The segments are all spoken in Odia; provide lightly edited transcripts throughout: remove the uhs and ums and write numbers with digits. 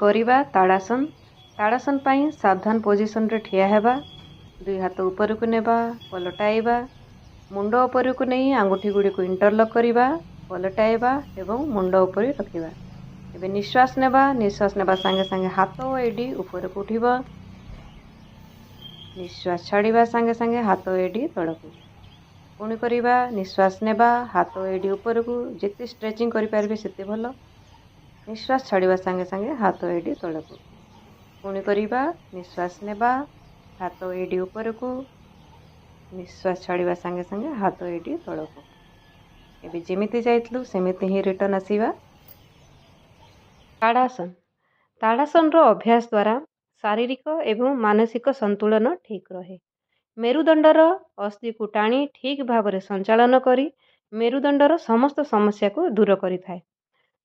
କରିବା ତାଡ଼ାସନ। ତାଡ଼ାସନ ପାଇଁ ସାବଧାନ ପୋଜିସନରେ ଠିଆ ହେବା। ଦୁଇ ହାତ ଉପରକୁ ନେବା, ପଲଟାଇବା, ମୁଣ୍ଡ ଉପରକୁ ନେଇ ଆଙ୍ଗୁଠି ଗୁଡ଼ିକୁ ଇଣ୍ଟରଲକ୍ କରିବା, ପଲଟାଇବା ଏବଂ ମୁଣ୍ଡ ଉପରେ ରଖିବା। ଏବେ ନିଶ୍ୱାସ ନେବା। ନିଶ୍ୱାସ ନେବା ସାଙ୍ଗେ ସାଙ୍ଗେ ହାତ ଏଇଠି ଉପରକୁ ଉଠିବ। ନିଶ୍ୱାସ ଛାଡ଼ିବା ସାଙ୍ଗେ ସାଙ୍ଗେ ହାତ ଏଇଠି ତଳକୁ। ପୁଣି କରିବା। ନିଶ୍ୱାସ ନେବା, ହାତ ଏଇଠି ଉପରକୁ। ଯେତେ ଷ୍ଟ୍ରେଚିଂ କରିପାରିବେ, ସେତେ ଭଲ। ନିଶ୍ୱାସ ଛାଡ଼ିବା ସାଙ୍ଗେ ସାଙ୍ଗେ ହାତ ଏଇଠି ତଳକୁ। ପୁଣି କରିବା। ନିଶ୍ୱାସ ନେବା, ହାତ ଏଇଠି ଉପରକୁ। ନିଶ୍ୱାସ ଛାଡ଼ିବା ସାଙ୍ଗେ ସାଙ୍ଗେ ହାତ ଏଇଠି ତଳକୁ। ଏବେ ଯେମିତି ଯାଇଥିଲୁ, ସେମିତି ହିଁ ରିଟର୍ଣ୍ଣ ଆସିବା। ତାଡ଼ାସନ। ତାଡ଼ାସନର ଅଭ୍ୟାସ ଦ୍ୱାରା ଶାରୀରିକ ଏବଂ ମାନସିକ ସନ୍ତୁଳନ ଠିକ୍ ରହେ। ମେରୁଦଣ୍ଡର ଅସ୍ଥିକୁ ଟାଣି ଠିକ୍ ଭାବରେ ସଞ୍ଚାଳନ କରି ମେରୁଦଣ୍ଡର ସମସ୍ତ ସମସ୍ୟାକୁ ଦୂର କରିଥାଏ।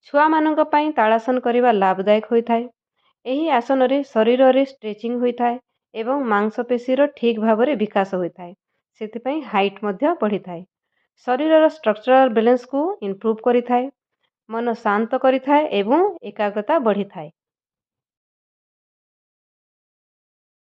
ଛୁଆମାନଙ୍କ ପାଇଁ ତାଡ଼ାସନ କରିବା ଲାଭଦାୟକ ହୋଇଥାଏ। ଏହି ଆସନରେ ଶରୀରରେ ଷ୍ଟ୍ରେଚିଂ ହୋଇଥାଏ ଏବଂ ମାଂସପେଶୀର ଠିକ୍ ଭାବରେ ବିକାଶ ହୋଇଥାଏ। ସେଥିପାଇଁ ହାଇଟ୍ ମଧ୍ୟ ବଢ଼ିଥାଏ। ଶରୀରର ଷ୍ଟ୍ରକ୍ଚରାଲ ବାଲାନ୍ସକୁ ଇମ୍ପ୍ରୁଭ୍ କରିଥାଏ, ମନ ଶାନ୍ତ କରିଥାଏ ଏବଂ ଏକାଗ୍ରତା ବଢ଼ିଥାଏ।